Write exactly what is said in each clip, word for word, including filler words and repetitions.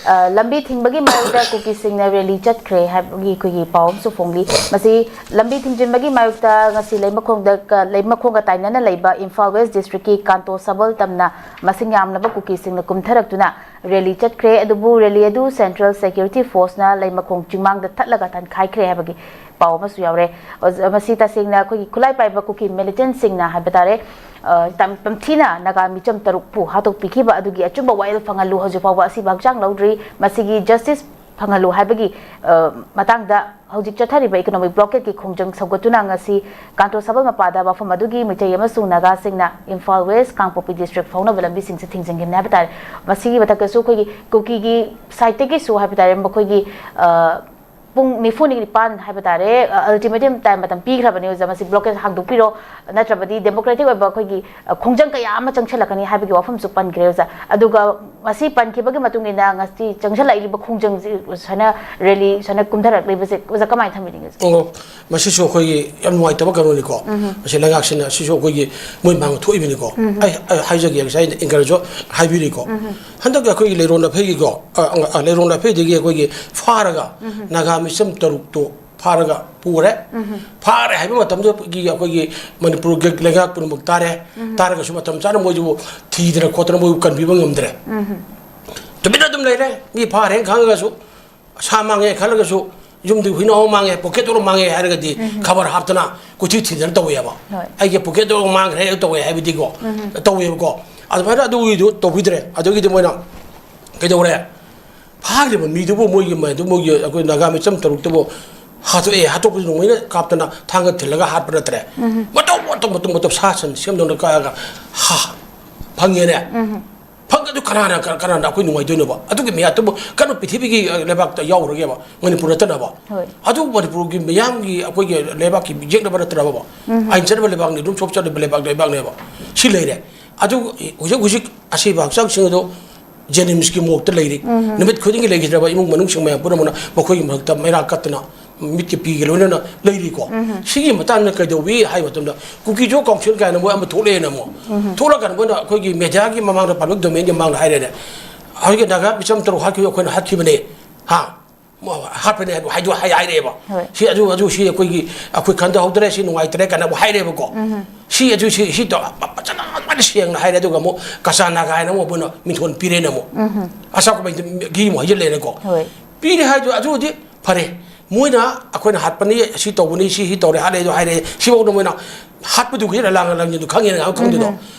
ꯑ, ꯂꯝꯕꯤ ꯊꯤꯡꯕꯒꯤ ꯃꯥꯌꯣꯛꯇ ꯀꯨꯀꯤꯁꯤꯡꯅ ꯔꯦꯂꯤ ꯆꯠꯈ꯭ꯔꯦ ꯍꯥꯏꯕꯒꯤ ꯑꯩꯈꯣꯏꯒꯤ ꯄꯥꯎ ꯑꯃꯁꯨ ꯐꯣꯡꯂꯤ꯫ ꯃꯁꯤ ꯂꯝꯕꯤ ꯊꯤꯡꯖꯤꯟꯕꯒꯤ ꯃꯥꯌꯣꯛꯇ ꯉꯁꯤ ꯂꯩꯃꯈꯣꯡꯗ ꯀ-, ꯂꯩꯃꯈꯣꯡꯒ ꯇꯥꯏꯅꯅ ꯂꯩꯕ ꯏꯝꯐꯥꯜ ꯋꯦꯁ ꯗꯤꯁꯇ꯭ꯔꯤꯛꯀꯤ ꯀꯥꯟꯇꯣ ꯁꯕꯜ ꯇꯝꯅ ꯃꯁꯤꯡ ꯌꯥꯝꯂꯕ ꯀꯨꯀꯤꯁꯤꯡꯅ ꯀꯨꯝꯊꯔꯛꯇꯨꯅ ꯔꯦꯂꯤ ꯆꯠꯈ꯭ꯔꯦ꯫ ꯑꯗꯨꯕꯨ ꯔꯦꯂꯤ ꯑꯗꯨ ꯁꯦꯟꯇ꯭ꯔꯦꯜ ꯁꯦꯀ꯭ꯌꯨꯔꯤꯇꯤ ꯐꯣꯔꯁꯅ ꯂꯩꯃꯈꯣꯡ ꯆꯤꯡꯃꯥꯡꯗ ꯊꯠꯂꯒ ꯇꯟꯈꯥꯏꯈ꯭ꯔꯦ ꯍꯥꯏꯕꯒꯤ ꯄꯥꯎ ꯑꯃꯁꯨ ꯌꯥꯎꯔꯦ꯫ ꯑꯣꯖ-, ꯃꯁꯤ ꯇꯁꯦꯡꯅ ꯑꯩꯈꯣꯏꯒꯤ ꯈꯨꯠꯂꯥꯏ ꯄꯥꯏꯕ ꯀꯨꯀꯤ ꯃꯤꯂꯤꯇꯦꯟꯁꯤꯡꯅ ꯍꯥꯏꯕ ꯇꯥꯔꯦ, ꯑ, ꯇꯝ-, ꯇꯝꯊꯤꯅ ꯅꯥꯒꯥ ꯃꯤꯆꯝ ꯇꯔꯨꯛꯄꯨ ꯍꯥꯠꯇꯣꯛꯄꯤꯈꯤꯕ ꯑꯗꯨꯒꯤ ꯑꯆꯨꯝꯕ ꯋꯥꯌꯦꯜ ꯐꯪꯍꯜꯂꯨ, ꯍꯧꯖꯤꯛ ꯐꯥꯎꯕ ꯑꯁꯤꯕ ꯍꯛꯆꯥꯡ ꯂꯧꯗ꯭ꯔꯤ, ꯃꯁꯤꯒꯤ ꯖꯁꯇꯤꯁ ꯐꯪꯍꯜꯂꯨ ꯍꯥꯏꯕꯒꯤ, ꯑ, ꯃꯇꯥꯡꯗ ꯍꯧꯖꯤꯛ ꯆꯠꯊꯔꯤꯕ ꯏꯀꯣꯅꯣꯃꯤꯛ ꯕ꯭ꯂꯣꯀꯦꯠꯀꯤ ꯈꯣꯡꯖꯪ ꯁꯧꯒꯠꯇꯨꯅ ꯉꯁꯤ ꯀꯥꯟꯇꯣ ꯁꯕꯜ ꯃꯄꯥꯗ ꯋꯥꯐꯝ ꯑꯗꯨꯒꯤ ꯃꯤꯇꯩ ꯑꯃꯁꯨꯡ ꯅꯥꯒꯥꯁꯤꯡꯅ ꯏꯝꯐꯥꯜ ꯋꯦꯁ ꯀꯥꯡꯄꯣꯛꯄꯤ ꯗꯤꯁꯇ꯭ꯔꯤꯛ ꯐꯥꯎꯅꯕ ꯂꯝꯕꯤꯁꯤꯡꯁꯦ ꯊꯤꯡꯖꯤꯟꯈꯤꯕꯅꯤ ꯍꯥꯏꯕ ꯇꯥꯔꯦ꯫ ꯃꯁꯤꯒꯤ ꯃꯊꯛꯇꯁꯨ ꯑꯩꯈꯣꯏꯒꯤ ꯀꯨꯀꯤꯒꯤ ꯁꯥꯏꯠꯇꯒꯤꯁꯨ ꯍꯥꯏꯕ ꯇꯥꯔꯦ, ꯃꯈꯣꯏꯒꯤ, ꯑ, ꯄꯨꯡ ꯅꯤꯐꯨ ꯅꯤꯄꯥꯟ ꯍꯥꯏꯕ ꯇꯥꯔꯦ, ꯑ, ꯑꯜꯇꯤꯃꯦꯇꯝ ꯇꯥꯏꯝ ꯃꯇꯝ ꯄꯤꯈ꯭ꯔꯕꯅꯤ ꯑꯣꯖꯥ, ꯃꯁꯤ ꯕ꯭ꯂꯣꯀꯦꯠ ꯍꯥꯡꯗꯣꯛꯄꯤꯔꯣ, ꯅꯠꯇ꯭ꯔꯕꯗꯤ ꯗꯦꯃꯣꯀ꯭ꯔꯦꯇꯤꯛ ꯑꯣꯏꯕ ꯑꯩꯈꯣꯏꯒꯤ, ꯑ, ꯈꯣꯡꯖꯪ ꯀꯌꯥ ꯑꯃ ꯆꯪꯁꯤꯜꯂꯛꯀꯅꯤ ꯍꯥꯏꯕꯒꯤ ꯋꯥꯐꯝꯁꯨ ꯄꯟꯈ꯭ꯔꯦ ꯑꯣꯖꯥ꯫ ꯑꯗꯨꯒ ꯃꯁꯤ ꯄꯟꯈꯤꯕꯒꯤ ꯃꯇꯨꯡ ꯏꯟꯅ ꯉꯁꯤ ꯆꯪꯁꯤꯜꯂꯛꯂꯤꯕ ꯈꯣꯡꯖꯪꯁꯤ ꯁꯨꯃꯥꯏꯅ ꯔꯦꯂꯤ ꯁꯨꯃꯥꯏꯅ ꯀꯨꯝꯊꯔꯛꯂꯤꯕꯁꯦ ꯑꯣꯖꯥ ꯀꯃꯥꯏꯅ ꯊꯝꯕꯤꯅꯤꯡꯉꯤ ꯑꯣꯖꯥ? ꯑꯣ, ꯃꯁꯤꯁꯨ ꯑꯩꯈꯣꯏꯒꯤ ꯌꯥꯝ ꯅꯨꯡꯉꯥꯏꯇꯕ ꯀꯩꯅꯣꯅꯤꯀꯣ꯫ ꯎꯝ꯫ ꯃꯁꯤ ꯂꯩꯉꯥꯛꯁꯤꯅ ꯁꯤꯁꯨ ꯑꯩꯈꯣꯏꯒꯤ ꯃꯣꯏ ꯃꯥꯡ ꯊꯣꯛꯏꯕꯅꯤꯀꯣ꯫ ꯎꯝ꯫ ꯑꯩ, ꯑꯩ ꯍꯥꯏꯖꯒꯦ, ꯉꯁꯥꯏ ꯑꯩꯅ ꯑꯦꯡꯀꯔꯁꯨ ꯍꯥꯏꯕꯤꯔꯤꯀꯣ꯫ ꯎꯝ꯫ ꯍꯟꯗꯛꯀꯤ ꯑꯩꯈꯣꯏꯒꯤ ꯂꯩꯔꯣꯡ ꯂꯐꯩꯒꯤꯀꯣ, ꯑ, ꯑ, ꯂꯩꯔꯣꯡ ꯂꯐꯩꯗꯒꯤ ꯑꯩꯈꯣꯏꯒꯤ ꯐꯥꯔꯒ ꯎꯝ꯫ ꯅꯥꯒꯥ ꯃꯤꯆꯝ ꯇꯔꯨꯛꯇꯣ ꯐꯥꯔꯒ ꯄꯨꯔꯦ꯫ ꯎꯝ꯫ ꯐꯥꯔꯦ ꯍꯥꯏꯕ ꯃꯇꯝꯗꯨꯗꯒꯤ ꯑꯩꯈꯣꯏꯒꯤ ꯃꯅꯤꯄꯨꯔꯒꯤ ꯂꯩꯉꯥꯛ ꯄꯨꯝꯅꯃꯛ ꯇꯥꯔꯦ꯫ ꯎꯝ꯫ ꯇꯥꯔꯒꯁꯨ ꯃꯇꯝ ꯆꯥꯅ ꯃꯣꯏꯗꯨꯕꯨ ꯊꯤꯗꯅ ꯈꯣꯠꯇꯅ ꯃꯣꯏꯕꯨ ꯀꯟꯕꯤꯕ ꯉꯝꯗ꯭ꯔꯦ꯫ ꯎꯝ꯫ ꯇꯨꯃꯤꯟꯅ ꯑꯗꯨꯝ ꯂꯩꯔꯦ꯫ ꯃꯤ ꯐꯥꯔꯦꯅ ꯈꯪꯉꯒꯁꯨ, ꯁꯥ ꯃꯥꯡꯉꯦ ꯈꯜꯂꯒꯁꯨ, ꯌꯨꯝꯗꯒꯤ ꯍꯨꯏꯅꯥꯎ ꯑꯃ ꯃꯥꯡꯉꯦ, ꯄꯣꯀꯦꯠ ꯗꯣꯂꯔ ꯃꯥꯡꯉꯦ ꯍꯥꯏꯔꯒꯗꯤ ꯎꯝ꯫ ꯈꯕꯔ ꯍꯥꯞꯇꯅ ꯀꯣꯏꯊꯤ ꯊꯤꯗꯅ ꯇꯧꯋꯦꯕ꯫ ꯍꯣꯏ꯫ ꯑꯩꯒꯤ ꯄꯣꯀꯦꯠ ꯗꯣꯂꯔ ꯃꯥꯡꯈ꯭ꯔꯦ ꯇꯧꯋꯦ ꯍꯥꯏꯕꯗꯤꯀꯣ, ꯎꯝ꯫ ꯇꯧꯋꯦꯕꯀꯣ꯫ ꯑꯗꯨꯃꯥꯏꯅ ꯑꯗꯨꯒꯤꯗꯨ ꯇꯧꯕꯤꯗ꯭ꯔꯦ꯫ ꯑꯗꯨꯒꯤꯗꯤ ꯃꯣꯏꯅ ꯀꯩꯗꯧꯔꯦ? ꯐꯥꯈ꯭ꯔꯤꯕ ꯃꯤꯗꯨꯕꯨ, ꯃꯣꯏꯒꯤ, ꯃꯗꯨ ꯃꯣꯏꯒꯤ ꯑꯩꯈꯣꯏ ꯅꯥꯒꯥ ꯃꯤꯆꯝ ꯇꯔꯨꯛꯇꯨꯕꯨ ꯍꯥꯠꯇꯣꯛꯑꯦ, ꯍꯥꯠꯇꯣꯛꯄꯁꯨ ꯅꯣꯡꯃꯩꯅ ꯀꯥꯞꯇꯅ ꯊꯥꯡꯒ ꯊꯤꯜꯂꯒ ꯍꯥꯠꯄ ꯅꯠꯇ꯭ꯔꯦ꯫ ꯎꯝ꯫ ꯃꯇꯧ, ꯃꯇꯧ, ꯃꯇꯧ, ꯃꯇꯧ ꯁꯥ ꯁꯟ ꯁꯦꯝꯗꯧꯅ ꯀꯛꯑꯒ ꯍꯥ, ꯐꯪꯉꯦꯅꯦ꯫ ꯎꯝ꯫ ꯐꯪꯉꯦ, ꯑꯗꯨ ꯀꯅꯥꯅ, ꯀ-, ꯀꯅꯥꯅ ꯑꯩꯈꯣꯏ ꯅꯨꯡꯉꯥꯏꯗꯣꯏꯅꯣꯕ? ꯑꯗꯨꯒꯤ ꯃꯌꯥꯝꯗꯨꯕꯨ ꯀꯔꯝꯕ ꯄ꯭ꯔꯤꯊꯤꯕꯤꯒꯤ, ꯑ, ꯂꯩꯕꯥꯛꯇ ꯌꯥꯎꯔꯒꯦꯕ? ꯃꯅꯤꯄꯨꯔ ꯅꯠꯇꯅꯕ꯫ ꯍꯣꯏ꯫ ꯑꯗꯨ ꯃꯅꯤꯄꯨꯔꯒꯤ ꯃꯤꯌꯥꯝꯒꯤ, ꯑꯩꯈꯣꯏꯒꯤ ꯂꯩꯕꯥꯛꯀꯤ ꯌꯦꯛꯅꯕ ꯅꯠꯇ꯭ꯔꯕ? ꯎꯝ꯫ ꯑꯥꯏꯟ ꯆꯠꯅꯕ ꯂꯩꯕꯥꯛꯅꯤ, ꯔꯨꯜꯁ ꯑꯣꯐ ꯆꯠꯅꯕ ꯂꯩꯕꯥꯛ, ꯂꯩꯕꯥꯛꯅꯦꯕ꯫ ꯁꯤ ꯂꯩꯔꯦ꯫ ꯑꯗꯨ ꯍꯧꯖꯤꯛ, ꯍꯧꯖꯤꯛ ꯑꯁꯤꯕ ꯍꯛꯆꯥꯡꯁꯤꯡ ꯑꯗꯨ ꯖꯦꯅꯤꯝꯁꯀꯤ ꯃꯣꯔꯒꯇ ꯂꯩꯔꯤ꯫ ꯎꯝ꯫ ꯅꯨꯃꯤꯠ ꯈꯨꯗꯤꯡꯒꯤ ꯂꯩꯈꯤꯗ꯭ꯔꯕ ꯏꯃꯨꯡ ꯃꯅꯨꯡꯁꯤꯡ ꯃꯌꯥꯝ ꯄꯨꯝꯅꯃꯛꯅ ꯃꯈꯣꯏꯒꯤ ꯃꯔꯛꯇ ꯃꯩꯔꯥ ꯀꯠꯇꯅ, ꯃꯤꯠꯀꯤ ꯄꯤꯒ ꯂꯣꯏꯅꯅ ꯂꯩꯔꯤꯀꯣ꯫ ꯎꯝ꯫ ꯁꯤꯒꯤ ꯃꯇꯥꯡꯗ ꯀꯩꯗꯧꯏ ꯍꯥꯏꯕ ꯃꯇꯝꯗ, ꯀꯨꯀꯤꯖꯣ ꯀꯥꯎꯟꯁꯤꯜ ꯀꯥꯏꯅ ꯃꯣꯏ ꯑꯃ ꯊꯣꯛꯂꯛꯑꯦꯅ ꯑꯃꯨꯛ꯫ ꯎꯝ꯫ ꯊꯣꯛꯂꯀꯥꯟꯗ ꯃꯣꯏꯅ ꯑꯩꯈꯣꯏꯒꯤ ꯃꯦꯗꯤꯌꯥꯒꯤ ꯃꯃꯥꯡꯗ, ꯄꯕ꯭ꯂꯤꯛ ꯗꯣꯃꯦꯟꯒꯤ ꯃꯃꯥꯡꯗ ꯍꯥꯏꯔꯦꯅꯦ, ꯍꯧꯖꯤꯛꯀꯤ ꯅꯥꯒꯥ ꯃꯤꯆꯝ ꯇꯔꯨꯛ ꯍꯥꯠꯈꯤꯕ ꯑꯩꯈꯣꯏꯅ ꯍꯥꯠꯈꯤꯕꯅꯦ, ꯍꯥ, ꯃ-, ꯍꯥꯠꯄꯅꯦ ꯍꯥꯏꯗꯣ ꯍꯥꯏꯗꯣ ꯍꯥꯏ-, ꯍꯥꯏꯔꯛꯑꯦꯕ꯫ ꯍꯣꯏ꯫ ꯁꯤ ꯑꯗꯨ ꯑꯗꯨ ꯁꯤ ꯑꯩꯈꯣꯏꯒꯤ ꯑꯩꯈꯣꯏ ꯈꯟꯊꯍꯧꯗ꯭ꯔꯦ, ꯁꯤ ꯅꯨꯡꯉꯥꯏꯇ꯭ꯔꯦ ꯀꯥꯏꯅ ꯑꯃꯨꯛ ꯍꯥꯏꯔꯛꯑꯦꯕꯀꯣ꯫ ꯁꯤ ꯑꯗꯨ ꯁꯤ ꯁꯤ ꯇꯧ-, ꯐꯖꯅ ꯑꯗꯨꯃꯥꯏꯅ ꯁꯦꯡꯅ ꯍꯥꯏꯔꯦ꯫ ꯑꯗꯨꯒ ꯑꯃꯨꯛ ꯀꯆꯥ ꯅꯥꯒꯥ ꯍꯥꯏꯅ ꯑꯃꯨꯛ ꯃꯣꯏꯅ ꯃꯤꯡꯊꯣꯜ ꯄꯤꯔꯦꯅ ꯑꯃꯨꯛ ꯑꯆꯥ ꯀꯨꯝꯍꯩꯒꯤ ꯑꯃꯨꯛ ꯍꯩꯖꯤꯜꯂꯦꯅꯀꯣ꯫ ꯍꯣꯏ꯫ ꯄꯤꯔꯦ ꯍꯥꯏꯗꯣ ꯑꯗꯨꯗꯤ ꯐꯔꯦ꯫ ꯃꯣꯏꯅ ꯑꯩꯈꯣꯏꯅ ꯍꯥꯠꯄꯅꯤ, ꯁꯤ ꯇꯧꯕꯅꯤ, ꯁꯤ ꯁꯤ ꯇꯧꯔꯦ, ꯍꯥꯠꯂꯦ ꯑꯗꯨ ꯍꯥꯏꯔꯦ꯫ ꯁꯤꯐꯥꯎꯗ ꯃꯣꯏꯅ ꯍꯥꯠꯄꯗꯨꯒꯤ ꯂꯥꯡ ꯂꯥꯡꯖꯤꯟꯗꯨ ꯈꯪꯉꯦꯅ ꯉꯥꯏꯍꯥꯛ ꯈꯪꯗꯣꯏꯗꯣ꯫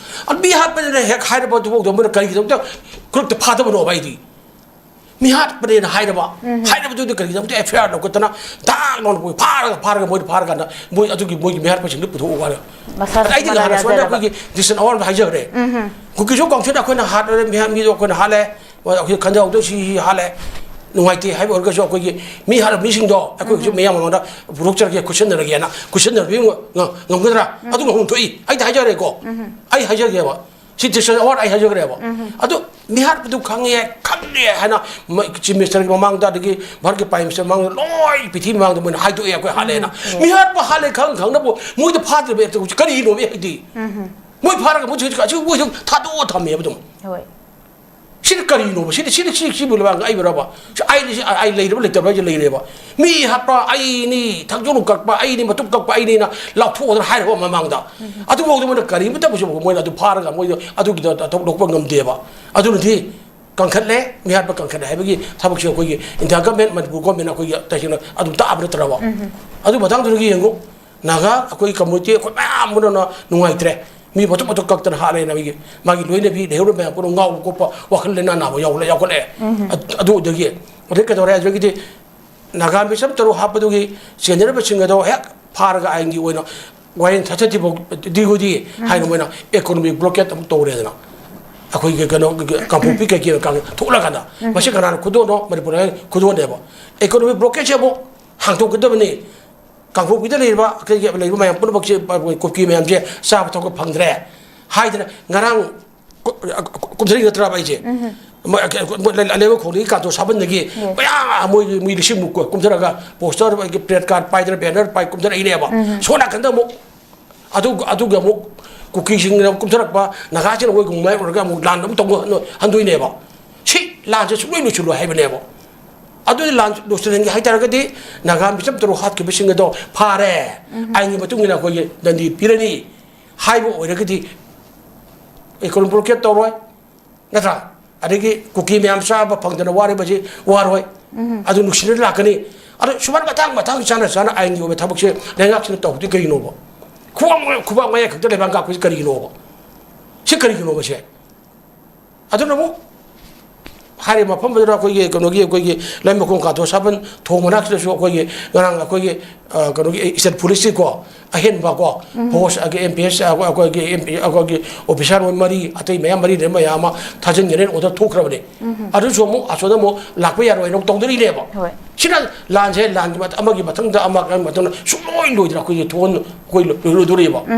ꯑꯗꯨ ꯃꯤ ꯍꯥꯠꯄꯅꯤꯅ ꯍꯦꯛ ꯍꯥꯏꯔꯕ ꯑꯗꯨꯐꯥꯎꯗ ꯃꯣꯏꯅ ꯀꯔꯤꯒꯤꯗꯃꯛꯇ ꯈꯨꯗꯛꯇ ꯐꯥꯗꯕꯅꯣꯕ ꯑꯩꯗꯤ꯫ ꯃꯤ ꯍꯥꯠꯄꯅꯦꯅ ꯍꯥꯏꯔꯕ, ꯍꯥꯏꯔꯕꯗꯨꯗꯤ ꯀꯔꯤꯒꯤꯗꯃꯛꯇ ꯑꯦꯐ ꯑꯥꯏ ꯑꯥꯔ ꯂꯧꯈꯠꯇꯅ ꯗꯥꯛ ꯂꯥꯎꯅ ꯃꯣꯏ ꯐꯥꯔꯒ, ꯐꯥꯔꯒ ꯃꯣꯏꯗ ꯐꯥꯔꯀꯥꯟꯗ ꯃꯣꯏ ꯑꯗꯨꯒꯤ ꯃꯣꯏꯒꯤ ꯃꯤ ꯍꯥꯠꯄꯁꯤꯡꯗꯨ ꯄꯨꯊꯣꯛꯎ ꯍꯥꯏꯔ꯫ ꯃꯁꯥ ꯑꯗ ꯑꯩꯗꯤ ꯃꯔꯥꯜ ꯅꯍꯥꯟ ꯑꯁꯣꯝꯗ ꯌꯥꯖꯔꯕ꯫ ꯑꯩꯈꯣꯏꯒꯤ ꯗꯤꯁꯇ꯭ꯔꯤꯛ ꯑꯋꯥꯔꯗ ꯍꯥꯏꯖꯈ꯭ꯔꯦ꯫ ꯀꯨꯀꯤꯁꯨ ꯀꯥꯎꯟꯁꯤꯜꯗ ꯑꯩꯈꯣꯏꯅ ꯍꯥꯠꯂꯦ, ꯃꯤꯍꯥꯠ ꯃꯤꯗꯣ ꯑꯩꯈꯣꯏꯅ ꯍꯥꯠꯂꯦ, ꯑꯩꯈꯣꯏ ꯈꯟꯖꯥꯎꯗ ꯁꯤ ꯍꯥꯠꯂꯦ, ꯅꯨꯡꯉꯥꯏꯇꯦ ꯍꯥꯏꯕ ꯑꯣꯏꯔꯒꯁꯨ ꯑꯩꯈꯣꯏꯒꯤ ꯃꯤ ꯍꯥꯠꯂꯕ ꯃꯤꯁꯤꯡꯗꯣ ꯑꯩꯈꯣꯏ ꯍꯧꯖꯤꯛ ꯃꯤꯌꯥꯝ ꯃꯃꯥꯡꯗ ꯄꯨꯊꯣꯛꯆꯔꯒꯦ, ꯈꯨꯠꯁꯟꯅꯔꯒꯦꯅ ꯈꯨꯠꯁꯟꯅꯔꯕꯤ ꯉ-, ꯉꯝꯒꯗ꯭ꯔꯥ? ꯑꯗꯨ ꯉꯝꯐꯝ ꯊꯣꯛꯏ꯫ ꯑꯩꯗꯤ ꯍꯥꯏꯖꯔꯦꯀꯣ, ꯑꯩ ꯍꯥꯏꯖꯒꯦꯕ꯫ ꯁꯤ ꯗꯤꯁꯇ꯭ꯔꯤꯛ ꯑꯋꯥꯔꯗ ꯑꯩ ꯍꯥꯏꯖꯈ꯭ꯔꯦꯕ꯫ ꯑꯗꯨ ꯃꯤꯍꯥꯠꯄꯗꯨ ꯈꯪꯉꯦ, ꯈꯪꯉꯦ ꯍꯥꯏꯅ ꯃ-, ꯆꯤꯐ ꯃꯤꯅꯤꯁꯇꯔꯒꯤ ꯃꯃꯥꯡꯗ, ꯑꯗꯒꯤ ꯚꯥꯔꯠꯀꯤ ꯄ꯭ꯔꯥꯏꯝ ꯃꯤꯅꯤꯁꯇꯔ ꯃꯃꯥꯡꯗ ꯂꯣꯏ ꯄ꯭ꯔꯤꯊꯤꯕꯤ ꯃꯃꯥꯡꯗ ꯃꯣꯏꯅ ꯍꯥꯏꯗꯣꯛꯑꯦ ꯑꯩꯈꯣꯏ ꯍꯥꯠꯂꯦꯅ꯫ ꯃꯤꯍꯥꯠꯄ ꯍꯥꯠꯂꯦ ꯈꯪ ꯈꯪꯅꯕꯨ ꯃꯣꯏꯗ ꯐꯥꯗ꯭ꯔꯤꯕ ꯑꯦꯛꯇ ꯍꯧꯖꯤꯛ ꯀꯔꯤꯒꯤꯅꯣꯃꯤ ꯍꯥꯏꯗꯤ? ꯃꯣꯏ ꯐꯥꯔꯒ ꯃꯣꯏꯁꯨ ꯍꯧꯖꯤꯛ ꯑꯁꯤ ꯃꯣꯏꯁꯨ ꯊꯥꯗꯣꯛꯑ ꯊꯝꯃꯦꯕ ꯑꯗꯨꯝ꯫ ꯍꯣꯏ꯫ ꯁꯤꯗꯤ ꯀꯔꯤꯅꯣꯕ? ꯁꯤꯗꯤ, ꯁꯤꯗꯤ, ꯁꯤ, ꯁꯤꯕꯨ ꯂꯩꯕꯥꯛ ꯉꯛꯏꯕ꯭ꯔꯕ? ꯁꯤ ꯑꯩ, ꯁꯤ ꯑꯩ ꯂꯩꯔꯕ ꯂꯩꯇꯕ꯭ꯔꯥ ꯍꯥꯏꯁꯦ ꯂꯩꯔꯦꯕ꯫ ꯃꯤ ꯍꯥꯠꯄ ꯑꯩꯅꯤ, ꯊꯛꯆꯣꯝ ꯀꯛꯄ ꯑꯩꯅꯤ, ꯃꯇꯨꯞ ꯀꯛꯄ ꯑꯩꯅꯤꯅ ꯂꯥꯎꯊꯣꯛꯑꯗꯅ ꯍꯥꯏꯔꯕ ꯃꯃꯥꯡꯗ꯫ ꯑꯗꯨꯐꯥꯎꯗ ꯃꯣꯏꯅ ꯀꯔꯤꯃꯇ ꯄꯨꯁꯤꯐꯥꯎ ꯃꯣꯏꯅ ꯑꯗꯨ ꯐꯥꯔꯒ ꯃꯣꯏꯗ ꯑꯗꯨꯒꯤꯗ ꯊꯕꯛ ꯂꯧꯕ ꯉꯝꯗꯦꯕ꯫ ꯑꯗꯨꯅꯗꯤ ꯀꯟꯈꯠꯂꯦ, ꯃꯤꯍꯥꯠꯄ ꯀꯟꯈꯠꯂꯦ ꯍꯥꯏꯕꯒꯤ ꯊꯕꯛꯁꯦ ꯑꯩꯈꯣꯏꯒꯤ ꯏꯟꯗꯤꯌꯥ ꯒꯃꯦꯟ, ꯃꯅꯤꯄꯨꯔ ꯒꯃꯦꯟ ꯑꯩꯈꯣꯏꯒꯤ ꯇꯁꯦꯡꯅ ꯑꯗꯨꯝ ꯇꯥꯛꯑꯕ ꯅꯠꯇ꯭ꯔꯕ? ꯑꯗꯨ ꯃꯇꯥꯡꯗꯨꯗꯒꯤ ꯌꯦꯡꯉꯨ, ꯅꯥꯒꯥ ꯑꯩꯈꯣꯏ ꯀꯝꯃꯨꯅꯤꯇꯤ ꯑꯩꯈꯣꯏ ꯃꯌꯥꯝ ꯑꯃꯅ ꯅꯨꯡꯉꯥꯏꯇ꯭ꯔꯦ꯫ ꯃꯤ ꯃꯇꯨꯞ ꯃꯇꯨꯞ ꯀꯛꯇꯅ ꯍꯥꯠꯂꯦꯅ ꯃꯤꯒꯤ, ꯃꯥꯒꯤ ꯂꯣꯏꯅꯕꯤ ꯂꯩꯍꯧꯔꯤꯕ ꯃꯌꯥꯝ ꯄꯨꯝꯅꯃꯛ ꯉꯥꯎꯕ ꯈꯣꯠꯄ, ꯋꯥꯈꯜ ꯂꯩꯅꯥ ꯅꯥꯕ ꯌꯥꯎꯈꯠꯂꯦ, ꯌꯥꯎꯈꯠꯂꯛꯑꯦ꯫ ꯑꯗ-, ꯑꯗꯨꯗꯒꯤ ꯑꯗꯩ ꯀꯩꯗꯧꯔꯦ ꯍꯥꯏꯕꯒꯤꯗꯤ ꯅꯥꯒꯥ ꯃꯤꯆꯝ ꯇꯔꯨꯛ ꯍꯥꯠꯄꯗꯨꯒꯤ ꯆꯦꯟꯅꯔꯤꯕꯁꯤꯡ ꯑꯗꯣ ꯍꯦꯛ ꯐꯥꯔꯒ ꯑꯥꯏꯟꯒꯤ ꯑꯣꯏꯅ ꯋꯥꯌꯦꯜ ꯊꯥꯗꯗ꯭ꯔꯤꯐꯥꯎ ꯗꯤꯒꯨꯗꯤ ꯍꯥꯏꯅ ꯃꯣꯏꯅ ꯏꯀꯣꯅꯣꯃꯤꯛ ꯕ꯭ꯂꯣꯀꯦꯠ ꯑꯃꯨꯛ ꯇꯧꯔꯦꯗꯅ꯫ ꯑꯩꯈꯣꯏꯒꯤ ꯀꯩꯅꯣ, ꯀꯥꯡꯄꯣꯛꯄꯤ ꯀꯩꯀꯩ ꯊꯣꯛꯂꯀꯥꯟꯗ ꯃꯁꯤ ꯀꯅꯥꯅ ꯈꯨꯗꯣꯜꯅꯣ? ꯃꯅꯤꯄꯨꯔ ꯈꯨꯗꯣꯜꯅꯦꯕ꯫ ꯏꯀꯣꯅꯣꯃꯤꯛ ꯕ꯭ꯂꯣꯀꯦꯠꯁꯦ ꯑꯃꯨꯛ ꯍꯥꯡꯗꯣꯛꯀꯗꯕꯅꯤ꯫ ꯀꯥꯡꯄꯣꯛꯄꯤꯗ ꯂꯩꯔꯤꯕ, ꯑꯩꯈꯣꯏꯒꯤ ꯂꯩꯔꯤꯕ ꯃꯌꯥꯝ ꯄꯨꯝꯅꯃꯛꯁꯦ, ꯀꯨꯀꯤ ꯃꯌꯥꯝꯁꯦ ꯆꯥꯕ ꯊꯛꯄ ꯐꯪꯗ꯭ꯔꯦ ꯍꯥꯏꯗꯅ ꯉꯔꯥꯡ ꯀꯨ-, ꯀꯨꯝꯊꯔꯤ ꯅꯠꯇ꯭ꯔꯕ ꯑꯩꯁꯦ? ꯃꯣꯏ, ꯃꯣꯏ ꯂꯩꯕ ꯈꯣꯡꯗꯒꯤ ꯀꯥꯟꯇꯣ ꯁꯥꯕꯟꯗꯒꯤ ꯃꯌꯥꯝ ꯃꯣꯏ, ꯃꯣꯏ ꯂꯤꯁꯤꯡꯃꯨꯛ ꯀꯨꯝꯊꯔꯒ ꯄꯣꯁꯇꯔ, ꯄ꯭ꯂꯦ ꯀꯥꯔꯗ ꯄꯥꯏꯗꯅ, ꯕꯦꯅꯔ ꯄꯥꯏ ꯀꯨꯝꯊꯔꯛꯏꯅꯦꯕ꯫ ꯁꯣꯝ ꯅꯥꯀꯟꯗ ꯑꯃꯨꯛ ꯑꯗꯨ, ꯑꯗꯨꯒꯤ ꯑꯃꯨꯛ ꯀꯨꯀꯤꯁꯤꯡꯅ ꯀꯨꯝꯊꯔꯛꯄ, ꯅꯥꯒꯥꯁꯤꯡꯅ ꯑꯩꯈꯣꯏ ꯃꯥꯏꯌꯣꯛꯅꯔꯒ ꯑꯃꯨꯛ ꯂꯥꯟ ꯑꯃꯨꯛ ꯇꯧꯕ ꯍꯟꯗꯣꯏꯅꯦꯕ꯫ ꯁꯤ ꯂꯥꯟꯁꯦ ꯁꯨꯡꯂꯣꯏ ꯂꯣꯏꯁꯤꯜꯂꯣꯏ ꯍꯥꯏꯕꯅꯦꯕ꯫ ꯑꯗꯨꯗꯤ ꯂꯥꯟ ꯂꯣꯏꯁꯤꯜꯍꯟꯒꯦ ꯍꯥꯏꯇꯥꯔꯒꯗꯤ ꯅꯥꯒꯥ ꯃꯤꯆꯝ ꯇꯔꯨꯛ ꯍꯥꯠꯈꯤꯕꯁꯤꯡ ꯑꯗꯣ ꯐꯥꯔꯦ, ꯑꯥꯏꯟꯒꯤ ꯃꯇꯨꯡ ꯏꯟꯅ ꯑꯩꯈꯣꯏꯒꯤ ꯗꯟꯗꯤ ꯄꯤꯔꯅꯤ ꯍꯥꯏꯕ ꯑꯣꯏꯔꯒꯗꯤ ꯏꯀꯣꯅꯣꯃꯤꯛ ꯕ꯭ꯂꯣꯀꯦꯠ ꯇꯧꯔꯣꯏ, ꯅꯠꯇ꯭ꯔꯥ? ꯑꯗꯒꯤ ꯀꯨꯀꯤ ꯃꯌꯥꯝ ꯆꯥꯕ ꯐꯪꯗꯅ ꯋꯥꯔꯤꯕꯁꯤ ꯋꯥꯔꯣꯏ꯫ ꯑꯗꯨ ꯅꯨꯡꯁꯤꯅ ꯂꯥꯛꯀꯅꯤ꯫ ꯑꯗꯣ ꯁꯨꯃꯥꯏꯅ ꯃꯇꯥꯡ ꯃꯇꯥꯡ ꯆꯥꯅ ꯆꯥꯅ ꯑꯥꯏꯟꯒꯤ ꯑꯣꯏꯕ ꯊꯕꯛꯁꯦ ꯂꯩꯉꯥꯛꯁꯤꯅ ꯇꯧꯍꯧꯗꯤ ꯀꯔꯤꯒꯤꯅꯣꯕ? ꯈꯨꯕꯥꯛ ꯃꯌꯥ- ꯈꯨꯕꯥꯛ ꯃꯌꯥ ꯈꯛꯇ ꯂꯩꯕꯥꯛ ꯉꯥꯛꯄꯁꯤ ꯀꯔꯤꯒꯤꯅꯣꯕ? ꯁꯤ ꯀꯔꯤꯒꯤꯅꯣꯕ ꯁꯦ? ꯑꯗꯨꯅ ꯑꯃꯨꯛ ꯍꯥꯏꯔꯤꯕ ꯃꯐꯝꯗꯨꯗ ꯑꯩꯈꯣꯏꯒꯤ ꯀꯩꯅꯣꯒꯤ, ꯑꯩꯈꯣꯏꯒꯤ ꯂꯩꯃꯈꯣꯡ ꯀꯥꯊꯣꯛ ꯁꯥꯕꯟ ꯊꯣꯡ ꯃꯅꯥꯛꯁꯤꯗꯁꯨ ꯑꯩꯈꯣꯏꯒꯤ ꯉꯔꯥꯡ ꯑꯩꯈꯣꯏꯒꯤ, ꯑ, ꯀꯩꯅꯣꯒꯤ ꯏꯁꯇꯦꯠ ꯄꯨꯂꯤꯁꯀꯤꯀꯣ ꯑꯍꯦꯟꯕ ꯀꯣ ꯐꯣꯔꯁ, ꯑꯩꯈꯣꯏ ꯑꯦꯝ ꯄꯤ ꯑꯦꯁ, ꯑꯩꯈꯣꯏꯒꯤ ꯑꯦꯝ ꯄꯤ, ꯑꯩꯈꯣꯏꯒꯤ ꯑꯣꯐꯤꯁꯥꯔ ꯃꯣꯏ ꯃꯔꯤ, ꯑꯇꯩ ꯃꯌꯥꯝ ꯃꯔꯤ ꯂꯩꯔꯝꯕ ꯃꯌꯥꯝ ꯑꯃ ꯊꯥꯖꯤꯟꯒꯅꯦꯅ ꯑꯣꯔꯗꯔ ꯊꯣꯛꯈ꯭ꯔꯕꯅꯦ꯫ ꯑꯗꯨꯁꯨ ꯑꯃꯨꯛ ꯑꯁꯣꯝꯗ ꯑꯃꯨꯛ ꯂꯥꯛꯄ ꯌꯥꯔꯣꯏꯅ ꯑꯃꯨꯛ ꯇꯧꯗꯣꯔꯤꯅꯦꯕ꯫ ꯍꯣꯏ꯫ ꯁꯤꯅ ꯂꯥꯟꯁꯦ ꯂꯥꯟꯒꯤ ꯃꯊ- ꯑꯃꯒꯤ ꯃꯊꯪꯗ ꯑꯃ, ꯑꯃꯒꯤ ꯃꯊꯪꯗ ꯁꯨꯡꯂꯣꯏ ꯂꯣꯏꯗꯅ ꯑꯩꯈꯣꯏꯒꯤ ꯊꯣꯛꯍꯟ ꯑꯩꯈꯣꯏ ꯂꯣꯏꯔꯣꯏꯗꯣꯔꯤꯕ꯫